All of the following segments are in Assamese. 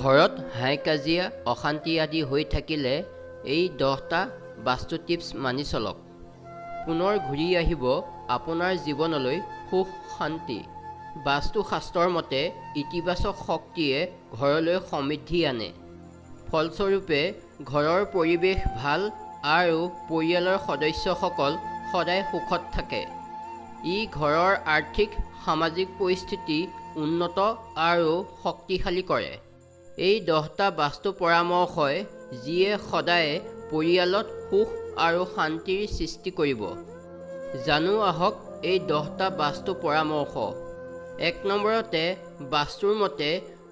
ঘৰত হাই কাজিয়া, অশান্তি আদি হৈ থাকিলে এই 10টা বাস্তু টিপছ মানি চলক। পুনৰ ঘূৰি আহিব আপোনাৰ জীৱনলৈ সুখ শান্তি। বাস্তুশাস্ত্ৰৰ মতে ইতিবাচক শক্তিয়ে ঘৰলৈ সমৃদ্ধি আনে। ফলস্বৰূপে ঘৰৰ পৰিৱেশ ভাল আৰু পৰিয়ালৰ সদস্যসকল সদায় সুখত থাকে। ই ঘৰৰ আৰ্থিক, সামাজিক পৰিস্থিতি উন্নত আৰু শক্তিশালী কৰে। এই 10টা বাস্তু পৰামৰ্শই যিয়ে সদায় পৰিয়ালত সুখ আৰু শান্তিৰ সৃষ্টি কৰিব। জানো আহক এই 10টা বাস্তু পৰামৰ্শ। 1 নম্বৰতে বাস্তুৰ মতে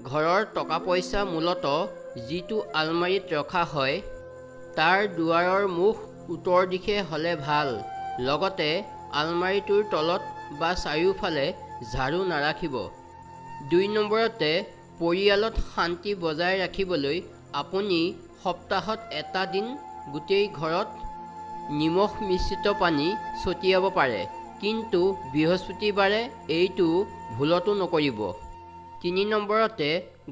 ঘৰৰ টকা পইচা মূলতঃ যিটো আলমাৰিত ৰখা হয় তাৰ দুৱাৰৰ মুখ উত্তৰ দিশে হ'লে ভাল। লগতে আলমাৰিটোৰ তলত বা চাৰিওফালে ঝাড়ু নাৰাখিব। 2 নম্বৰতে পৰিয়ালত শান্তি বজাই ৰাখিবলৈ আপুনি সপ্তাহত এটা দিন গোটেই ঘৰত নিমখ মিশ্ৰিত পানী ছটিয়াব পাৰে, কিন্তু বৃহস্পতিবাৰে এইটো ভুলতো নকৰিব। 3 নম্বৰতে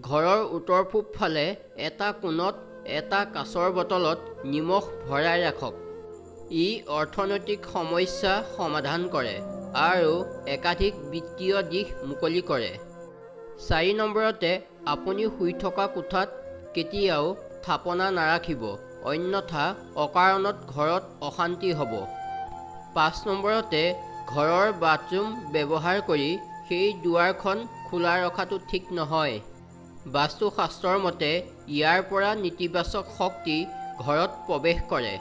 ঘৰৰ উত্তৰ পূব ফালে এটা কোণত এটা কাঁচৰ বটলত নিমখ ভৰাই ৰাখক। ই অৰ্থনৈতিক সমস্যা সমাধান কৰে আৰু একাধিক বিত্তীয় দিশ মুকলি কৰে। 4 নম্বৰতে আপুনি শুই থকা কোঠাত কেতিয়াও থাপনা নাৰাখিব, অন্যথা অকাৰণত ঘৰত অশান্তি হ'ব। 5 নম্বৰতে ঘৰৰ বাথৰুম ব্যৱহাৰ কৰি সেই দুৱাৰখন খোলা ৰখাটো ঠিক নহয়। বাস্তুশাস্ত্ৰৰ মতে ইয়াৰ পৰা নেতিবাচক শক্তি ঘৰত প্ৰৱেশ কৰে।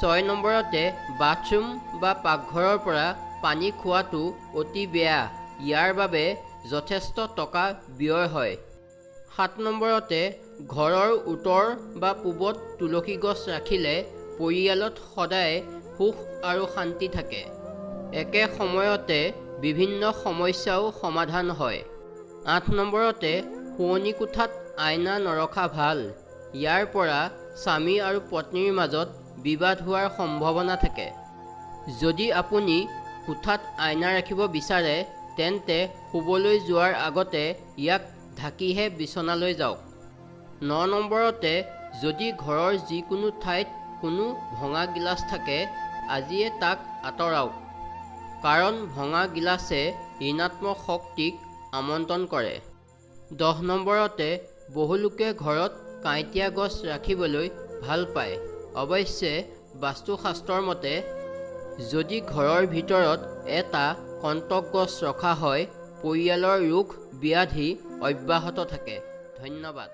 6 নম্বৰতে বাথৰুম বা পাকঘৰৰ পৰা পানী খোৱাটো অতি বেয়া, ইয়াৰ বাবে যথেষ্ট টকা ব্যয় হয়। 7 নম্বৰতে ঘৰৰ উত্তৰ বা পূবত তুলসী গছ ৰাখিলে পৰিয়ালত সদায় সুখ আৰু শান্তি থাকে। একে সময়তে বিভিন্ন সমস্যাও সমাধান হয়। 8 নম্বৰতে শোৱনি কোঠাত আইনা নৰখা ভাল, ইয়াৰ পৰা স্বামী আৰু পত্নীৰ মাজত বিবাদ হোৱাৰ সম্ভাৱনা থাকে। যদি আপুনি কোঠাত আইনা ৰাখিব বিচাৰে তেন্তে শুবলৈ যোৱাৰ আগতে ইয়াক ঢাকিহে বিচনালৈ যাওক। 9 নম্বৰতে যদি ঘৰৰ যিকোনো ঠাইত কোনো ভঙা গিলাচ থাকে আজিয়ে তাক আঁতৰাওক, কাৰণ ভঙা গিলাচে ঋণাত্মক শক্তিক আমন্ত্ৰণ কৰে। 10 নম্বৰতে বহুলোকে ঘৰত কাঁইটীয়া গছ ৰাখিবলৈ ভাল পায়। অৱশ্যে বাস্তুশাস্ত্ৰৰ মতে যদি ঘৰৰ ভিতৰত এটা কণ্টক গছ ৰখা হয় পৰিয়ালৰ ৰোগ ব্যাধি অব্যাহত থাকে। ধন্যবাদ।